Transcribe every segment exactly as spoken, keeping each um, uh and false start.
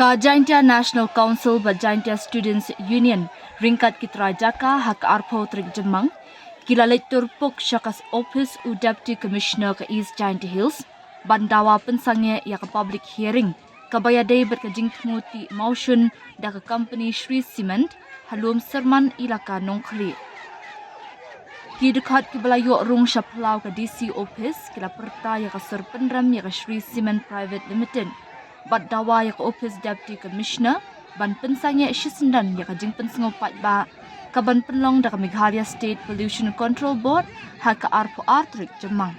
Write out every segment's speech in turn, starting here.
Ka Jaintia National Council bad Jaintia Students Union ryngkat ki trai jaka ha ka arphew tarik Jymmang ki la leit tur puk sha ka ophis u Deputy Commissioner ka East Jaintia Hills ban dawa pynsangeh ïa ka public hearing kaba ïadei bad ka jingthmu tih mawshun da ka company Shree Cement ha Lum Syrman, Elaka Nongkhlieh. Ki dkhot kiba la ïoh rung sha phyllaw ka D C ophis ki la pyrta ïa ka sur pynrem ïa ka Shree Cement Private Limited bad dawa ïa ka ophis Deputy Commissioner ban pynsangeh shisyndon ïa ka jingpynsngew paidbah kaban pynlong da ka Meghalaya State Pollution Control Board ha ka arphew ar tarik Jymmang.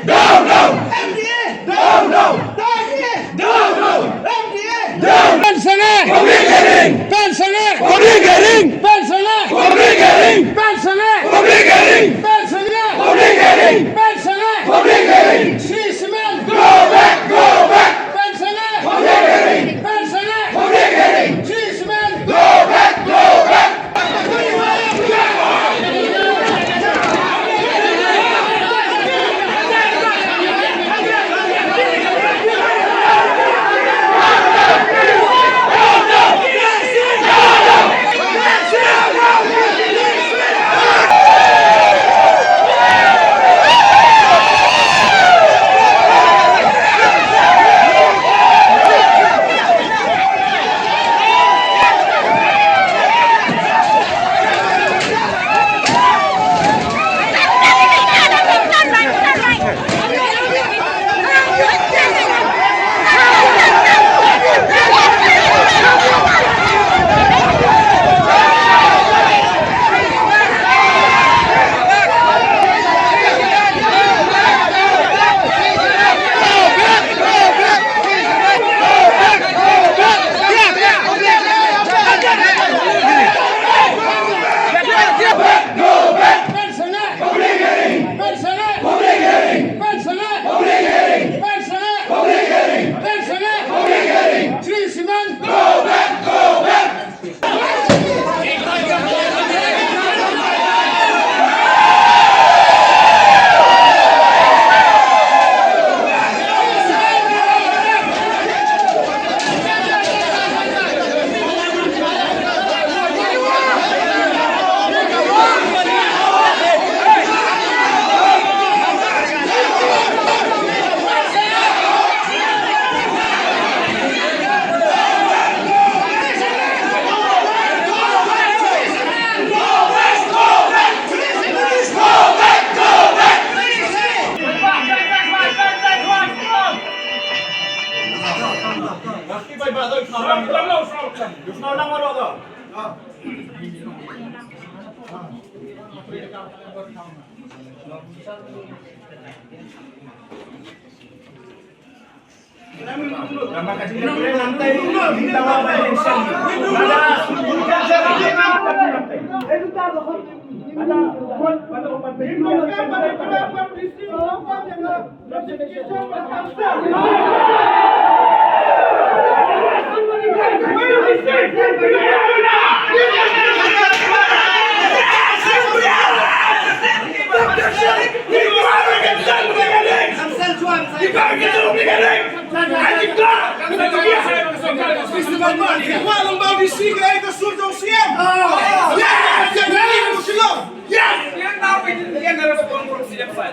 Down, down! M D A! Down, down! M D A! Down, down! M D A! Down! Pensioner! Public hearing! Pensioner! Public hearing! Pensioner! Public hearing! Pensioner! Public hearing! Pensioner! Public hearing! Pensioner! Public hearing! Shree Cement! Go back! Go back! Pensioner! Public hearing! Pensioner! Public hearing! Shree Cement! Go back! Go back!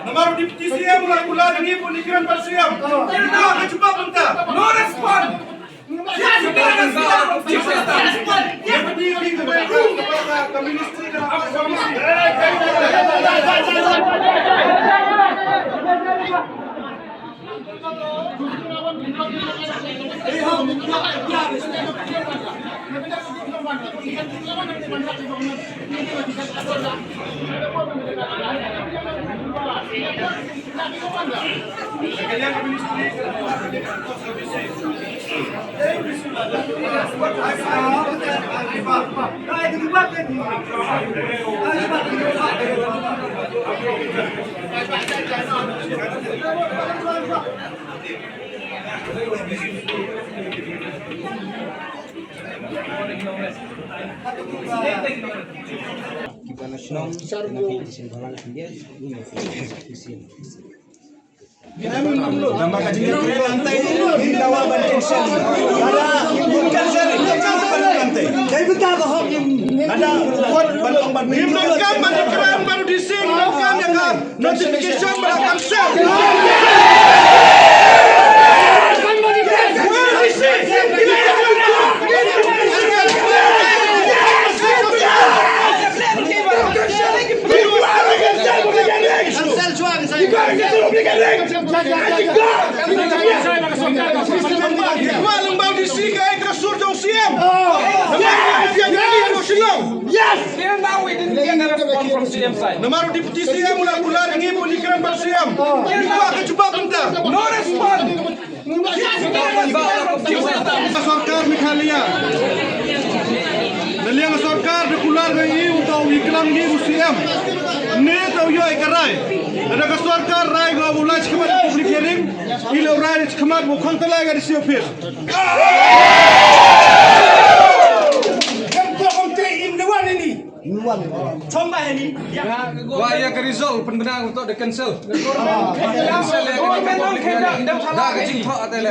Namar u Deputy C M u la kular ïa ngi ba un ïakren bad u C M. Ka jubab mynta. No response. Notification ba la cancel. Cancel shuwa. Wa lyngba D C ka ai ka sur jong C M. Namar u Deputy C M u la kular ïa ngi ba un ïakren bad C M. Ngi kwah ka jubab mynta. No response. Sorkar Meghalaya. Na liang sorkar da kular ïa ngi u ta u ïaklam ngi u C M. Ne ta u ïoh ïa ka rai. Lada ka sorkar rai ka u lai shakhmat public hearing. I leh u rai shakhmat u khang ta lai ka D C office. Wa ïa ka result pynbna u to da cancel. Cancel ïa ka public hearing. Da ka jingthoh te le.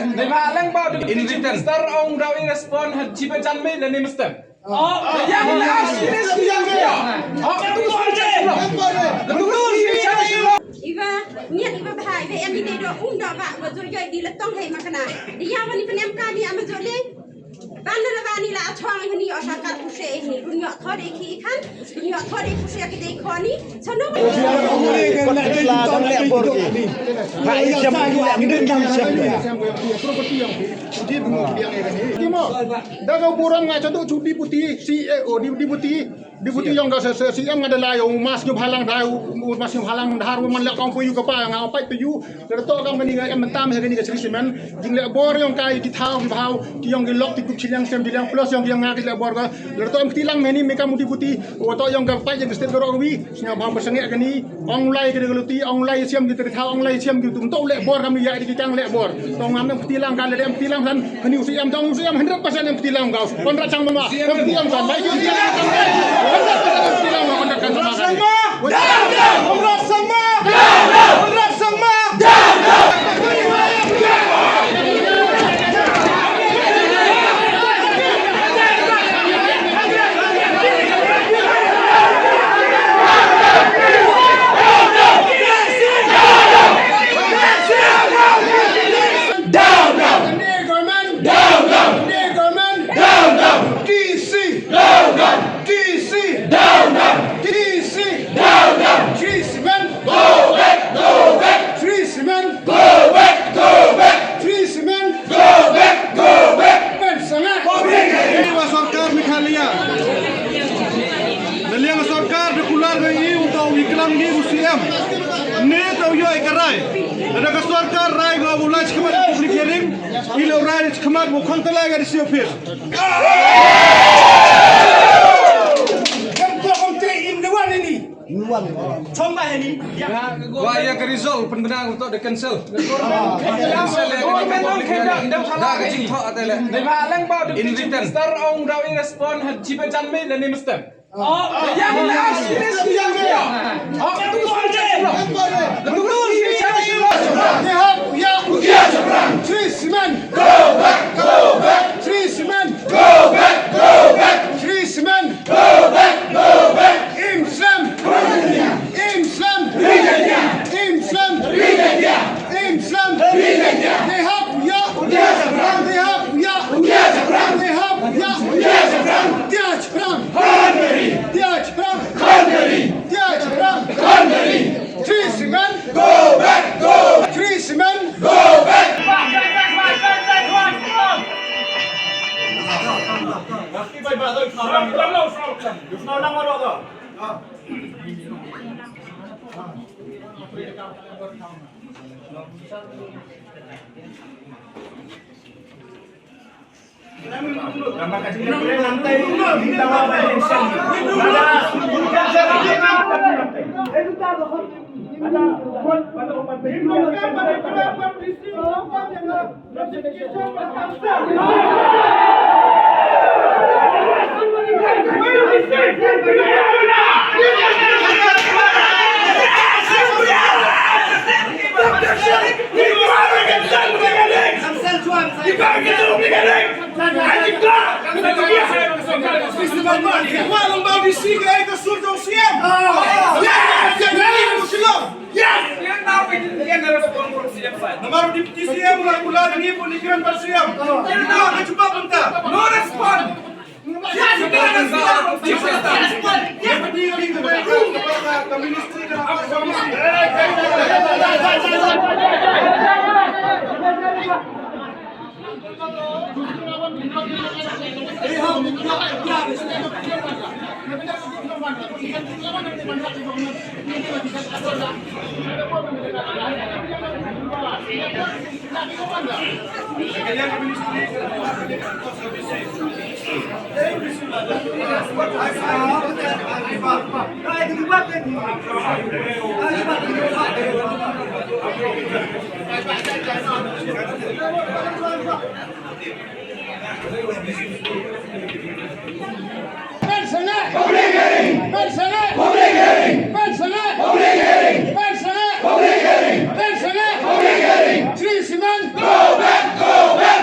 In written. Star ong da i respond ha jiba janmiet na ni mesti. Iba, niat iba bha, iba em ni te do um do ba, ba jur joi di letong hai makna. Dia wani penem kani ama jole. Ban na la bani la achong ini o sakar puse ini. Dunia thode ki ikan, dunia thode puse ki dei koni. Sono. Timo, da ka burom nga chadu chu deputy C A O, di-, deputy, deputy yong ka C M nga da lai u mas nyu bhalang da u mas nyu bhalang da har man la kong pu yu ka pa nga pai pu yu. Lada toh kam kani ka em tam he kani ka Sri Cement. Jingleh bor yong ka ki thaw ki bhaw ki yong ki lok ki kup chiliang sem chiliang plus yong ki yong nga ki leh bor ka. Lada toh em kti lang meni me kam u deputy. Wa toh yong ka pai yong ka state ka rong wi. Sñiaw bhaw ba sangeh kani, ong lai ki da ka luti, ong lai siam ki da ka thaw, ong lai siam ki tum to leh bor kam ya di ki chang leh bor. To ngam em kti lang ka le em kti lang san, kani u siam tong u siam hundred percent em kti lang ka. Kon ra chang ma, em kti lang san, lai ki siam. Hundred percent em kti lang ma, kon ra chang ma. Konrad Sangma! Konrad Sangma! Down, down! Down, down! Down, down! D C! Down, down! D C! Down, down! D C! Down, down! Sri Cement! Go back! Go back! Sri Cement! Go back! Go back! Sri Cement! Go back! Go back! Pynsangeh! Ïa sorkar Meghalaya. Na liang sorkar da kular ïa ngi u ta u ïaklam ngi u C M. Ne ta u ïoh ïa ka rai. Lada ka sorkar rai ka u lai shakhmat public hearing. I leh u rai shakhmat u khang ta lai ka D C office. Wa ïa ka result pynbna u to da cancel. Cancel ïa ka public hearing. Da ka jingthoh te le. In written. Star ong da i respond ha jiba janmiet na ni mesti. Sri Cement. Go back, go back. Sri Cement. Go back, go back. Sri Cement. Go back, go back. Im Slem. Im Slem. Im Slem. Im Slem. Dei hap ïa. Dei hap ïa. Dei hap ïa. Tiach Pram. Tiach Pram. Yes! Yes! Yes! Namar u Deputy C M u la kular ïa ngi ba un ïakren bad C M. Ka jubab mynta. No response. Pensioner! Public hearing! Pensioner! Public hearing! Pensioner! Public hearing! Pensioner! Public hearing! Pensioner! Public hearing! Sri Simon! Go back! Go back!